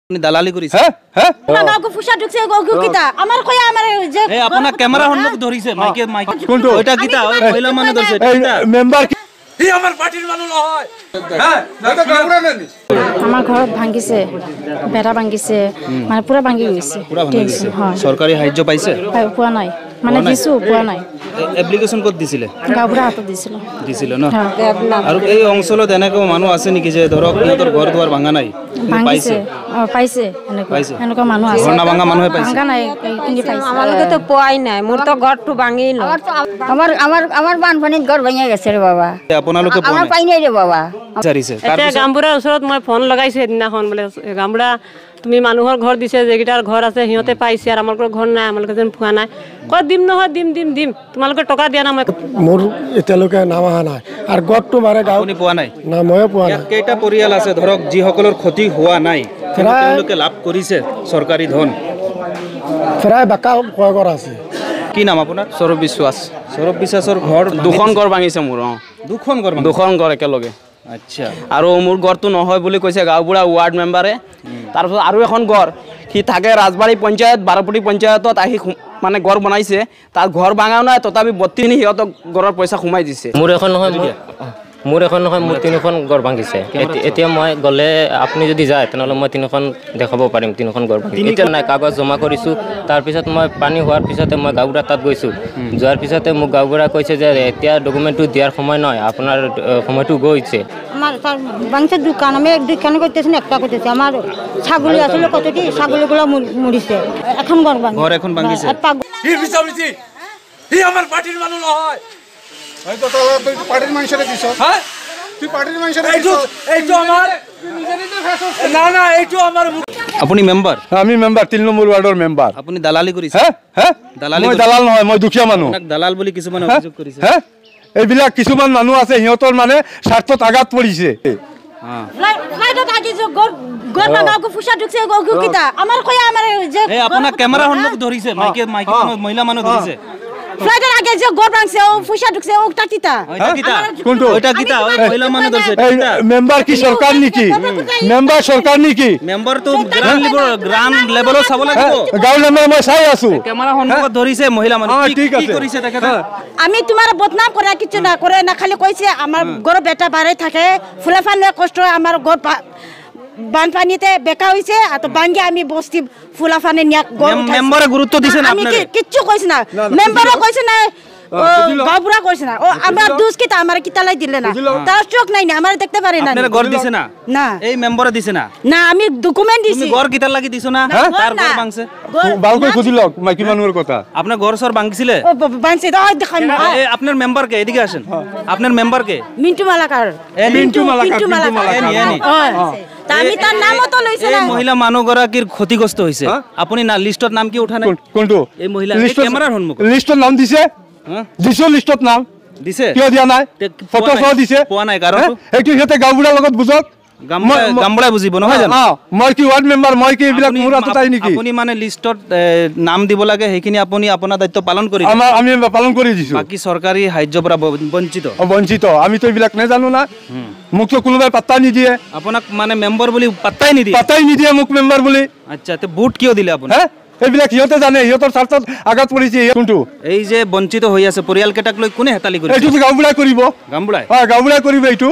দালালি কৰিছে। আমাৰ ঘৰত ভাঙিছে, বেৰা ভাঙিছে, মানে পুৰা ভাঙি গৈছে। চৰকাৰী সাহায্য পাইছে? পোৱা নাই, মানে দিছো, পোৱা নাই। এপ্লিকেশ্যন ক'ত দিছিলে? গাঁওবুঢ়া হাতত দিছিলো। দিছিলে ন? আৰু এই অঞ্চলত এনেকুৱা মানুহ আছে নেকি যে ধৰক সিহঁতৰ ঘৰ দুৱাৰ ভাঙা নাই? পাইছে, পাইছে, এনেকুৱা মানুহ আছে। ঘৰ নাভাঙা মানুহে পাইছে? ভাঙা নাই, এইখিনি পাইছে। আমালোকেতো পোৱাই নাই, মোৰতো ঘৰটো ভাঙিল। আমাৰ আমাৰ আমাৰ বানপানীত ঘৰ ভাঙি গৈছে ৰে বাবা। আপোনালোকে আমাৰ পাই নাই ৰে বাবা। এতিয়া গাঁওবুঢ়াৰ ওচৰত মই ফোন লগাইছো সেইদিনাখন, বোলে গাঁওবুঢ়া তুমি মানুহৰ ঘৰ দিছে, যেইকেইটাৰ ঘৰ আছে সিহঁতে পাইছে, আৰু আমালোকৰ ঘৰ নাই, আমালোকে যেন পোৱা নাই। কয় দিম নহয়, দিম দিম দিম, তোমালোকে টকা দিয়া না। মই মোৰ এতিয়ালৈকে নাম অহা নাই। আৰু গড়টো মাৰে গাঁও পোৱা নাই না, ময়ো পোৱা নাই। কেইটা পৰিয়াল আছে ধৰক যিসকলৰ ক্ষতি হোৱা নাই, তেওঁলোকে লাভ কৰিছে চৰকাৰী ধন? প্ৰায় বাকা খোৱা ঘৰ আছে। কি নাম আপোনাৰ? সৌৰভ বিশ্বাস। সৌৰভ বিশ্বাসৰ ঘৰ দুখন ঘৰ ভাঙিছে মোৰ। অঁ, দুখন ঘৰ? দুখন ঘৰ একেলগে। আচ্ছা। আৰু মোৰ ঘৰটো নহয় বুলি কৈছে গাঁওবুঢ়া ৱাৰ্ড মেম্বাৰে। তাৰপিছত আৰু এখন ঘৰ, সি থাকে ৰাজবাৰী পঞ্চায়ত, বাৰপতি পঞ্চায়তত আহি মানে ঘৰ বনাইছে, তাৰ ঘৰ ভাঙাও নাই, তথাপি বত্তি সিহঁতক ঘৰৰ পইচা সোমাই দিছে। মোৰ এখন নহয়, মোৰ এখন নহয়, মোৰ তিনিখন ঘৰ ভাঙিছে। এতিয়া মই গ'লে আপুনি যদি যায় তেনেহ'লে মই তিনিখন দেখাব পাৰিম, তিনিখন ঘৰ ভাঙি। এতিয়া নাই, কাগজ জমা কৰিছোঁ। তাৰপিছত মই পানী হোৱাৰ পিছতে মই গাঁওবুঢ়া তাত গৈছোঁ। যোৱাৰ পিছতে মোক গাঁওবুঢ়া কৈছে যে এতিয়া ডকুমেণ্টটো দিয়াৰ সময় নহয়, আপোনাৰ সময়টো গৈছে। আমার ভাঙছে দোকান, আমি দোকান করতেছি না, একটা করতেছি। আমার ছাগলী আসলে কতটি ছাগলীগুলো মরিছে। এখন ঘর ভাঙ, ঘর এখন ভাঙিছে। আমার পার্টির মানুষ নহয়। আপুনি মেম্বাৰ? আমি মেম্বাৰ, 3 নম্বৰ ৱাৰ্ডৰ মেম্বাৰ। আপুনি দালালি কৰিছে? মই দালাল নহয়, মই দুখীয়া মানুহ। দালাল বুলি কিছুমানে অভিযোগ কৰিছে। এইবিলাক কিছুমান মানুহ আছে, সিহঁতৰ মানে স্বাৰ্থত আঘাত পৰিছে। মহিলা মানুহ ধৰিছে। ফ্লাইটৰ আগে যে ঘৰ ভাঙছে, ও পয়সা ঢুকছে, ও টাকিতা। কোনটো? ওইটা কিতা? ওই মহিলা মানুহ ধরছে। মেম্বার কি সরকার নাকি? মেম্বার সরকার নাকি? মেম্বার তো গ্রাম লেভেল, গ্রাম লেভেলত চাব লাগিব। গাঁও লেভেল মই চাই আছো। ক্যামেৰা সন্মুখত ধৰিছে মহিলা মানুহ। কি কৰিছে তেখেতে? আমি তোমাৰ বদনাম কৰা কিছু না কৰে না, খালি কৈছে আমাৰ ঘৰ বেটা বাৰে থাকে, ফুলাফান কষ্ট, আমাৰ ঘৰ বানপানীতে বেকা হৈছে, আৰু বাঙ্গি আমি বস্তি ফুলাফানে নিয়া। মেম্বাৰে গুৰুত্ব দিছে না? আমি কিচ্ছু কৈছে না, মেম্বারও কৈছে না, গাঁওবুঢ়া কৈছে না। ও আমরা দুষ কিতা, আমার কিতালাই দিলে না, তার চোখ নাই না, আমার দেখতে পারে না। আপনারা ঘর দিছে না? না। এই মেম্বারে দিছে না? না, আমি ডকুমেন্ট দিছি। তুমি ঘর কিতার লাগি দিছো না? তার ঘর ভাঙছে। ভালকৈ খুজি লওক মাইকী মানুহৰ কথা। আপনার ঘর সর ভাঙছিলে? ও ভাঙছে তো দেখান। এই আপনার মেম্বার কে? এদিকে আসেন। আপনার মেম্বার কে? মিন্টু মালাকার। মিন্টু মালাকার। মিন্টু মালাকার। আমি তার নামও তো লইছে না। এই মহিলা মানুহগৰাকীৰ ক্ষতিগ্ৰস্ত হৈছে, আপুনি না লিষ্টত নাম কি উঠা নাই? কোনটো? এই মহিলা ক্যামেৰাৰ সন্মুখত লিষ্টত নাম দিছে? দিছো, লিষ্টত নাম দিছে। কিয় দিয়া নাই? ফটো সহ দিছে। পোৱা নাই কাৰণ এইটো সিহঁতে গাঁওবুঢ়াৰ লগত বুজক। গাঁওবুঢ়াই বুজিব নহয় জানো? মই কি ৱাৰ্ড মেম্বাৰ, মই কি এইবিলাক মোৰ হাতত আহি নেকি? আপুনি মানে লিষ্টত নাম দিব লাগে, সেইখিনি আপুনি আপোনাৰ দায়িত্ব পালন কৰি আমি পালন কৰি দিছো। বাকী চৰকাৰী সাহায্যৰ পৰা বঞ্চিত। বঞ্চিত আমিতো এইবিলাক নাজানো না, মোকতো কোনোবাই পাত্তা নিদিয়ে। আপোনাক মানে মেম্বাৰ বুলি পাত্তাই নিদিয়ে? পাত্তাই নিদিয়ে মোক মেম্বাৰ বুলি। আচ্ছা, তে ভোট কিয় দিলে আপুনি? এইবিলাক সিহঁতে জানে, সিহঁতৰ স্বাৰ্থত আঘাত পৰিছে। কোনটো? এই যে বঞ্চিত হৈ আছে পৰিয়াল কেইটাক লৈ কোনে হেতালি কৰিছে? এইটো গাঁওবুঢ়াই কৰিব। গাঁওবুঢ়াই? হয়, গাঁওবুঢ়াই কৰিব এইটো।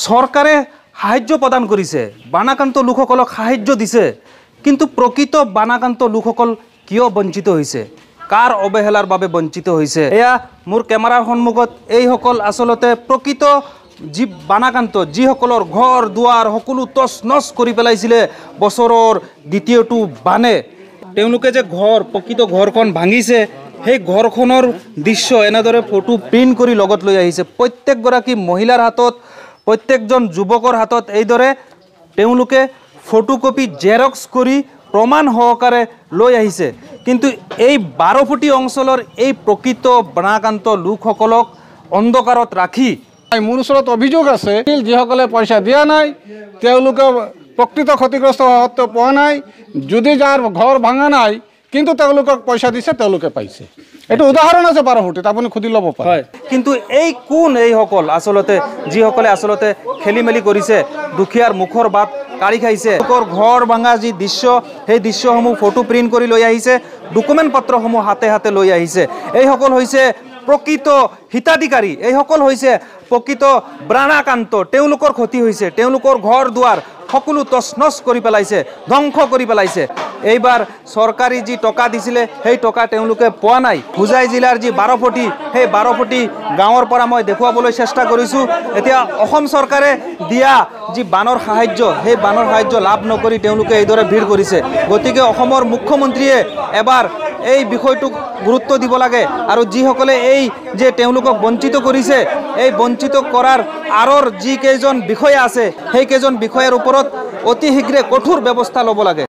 চৰকাৰে সাহায্য প্ৰদান কৰিছে, বানাক্ৰান্ত লোকসকলক সাহায্য দিছে, কিন্তু প্ৰকৃত বানাক্ৰান্ত লোকসকল কিয় বঞ্চিত হৈছে? কাৰ অৱহেলাৰ বাবে বঞ্চিত হৈছে? এয়া মোৰ কেমেৰাৰ সন্মুখত এইসকল আচলতে প্ৰকৃত যি বানাক্ৰান্ত, যিসকলৰ ঘৰ দুৱাৰ সকলো তচ নচ কৰি পেলাইছিলে বছৰৰ দ্বিতীয়টো বানে, তেওঁলোকে যে ঘৰ প্ৰকৃত ঘৰখন ভাঙিছে, সেই ঘৰখনৰ দৃশ্য এনেদৰে ফটো প্ৰিণ্ট কৰি লগত লৈ আহিছে। প্ৰত্যেকগৰাকী মহিলাৰ হাতত, প্ৰত্যেকজন যুৱকৰ হাতত এইদৰে তেওঁলোকে ফটোকপি জেৰক্স কৰি প্ৰমাণ সহকাৰে লৈ আহিছে। কিন্তু এই বাৰফুটি অঞ্চলৰ এই প্ৰকৃত বানাক্ৰান্ত লোকসকলক অন্ধকাৰত ৰাখি মোৰ ওচৰত অভিযোগ আছে, যিসকলে পইচা দিয়া নাই তেওঁলোকে প্ৰকৃত ক্ষতিগ্ৰস্ত হোৱা সত্ত্বেও পোৱা নাই। যদি যাৰ ঘৰ ভাঙা নাই কিন্তু তেওঁলোকক পইচা দিছে, তেওঁলোকে পাইছে। এইটো উদাহৰণ আছে বাৰফুটিত, আপুনি সুধি ল'ব পাৰে। কিন্তু এই কোন এইসকল আচলতে যিসকলে আচলতে খেলি মেলি কৰিছে, দুখীয়াৰ মুখৰ বাট কাঢ়ি খাইছে, তেওঁলোকৰ ঘৰ ভাঙা যি দৃশ্য, সেই দৃশ্যসমূহ ফটো প্ৰিণ্ট কৰি লৈ আহিছে, ডকুমেণ্ট পত্ৰসমূহ হাতে হাতে লৈ আহিছে। এইসকল হৈছে প্ৰকৃত হিতাধিকাৰী, এইসকল হৈছে প্ৰকৃত প্ৰাণাকান্ত। তেওঁলোকৰ ক্ষতি হৈছে, তেওঁলোকৰ ঘৰ দুৱাৰ সকলো তছনছ কৰি পেলাইছে, ধ্বংস কৰি পেলাইছে। এইবাৰ চৰকাৰী যি টকা দিছিলে সেই টকা তেওঁলোকে পোৱা নাই। হোজাই জিলাৰ যি বাৰফটি, সেই বাৰফটি গাঁৱৰ পৰা মই দেখুৱাবলৈ চেষ্টা কৰিছোঁ। এতিয়া অসম চৰকাৰে দিয়া যি বানৰ সাহায্য, সেই বানৰ সাহায্য লাভ নকৰি তেওঁলোকে এইদৰে ভিৰ কৰিছে। গতিকে অসমৰ মুখ্যমন্ত্ৰীয়ে এবাৰ এই বিষয়টোক গুৰুত্ব দিব লাগে আৰু যিসকলে এই যে তেওঁলোকক বঞ্চিত কৰিছে, এই বঞ্চিত কৰাৰ আঁৰৰ যিকেইজন বিষয়া আছে, সেইকেইজন বিষয়াৰ ওপৰত অতি শীঘ্ৰে কঠোৰ ব্যৱস্থা ল'ব লাগে।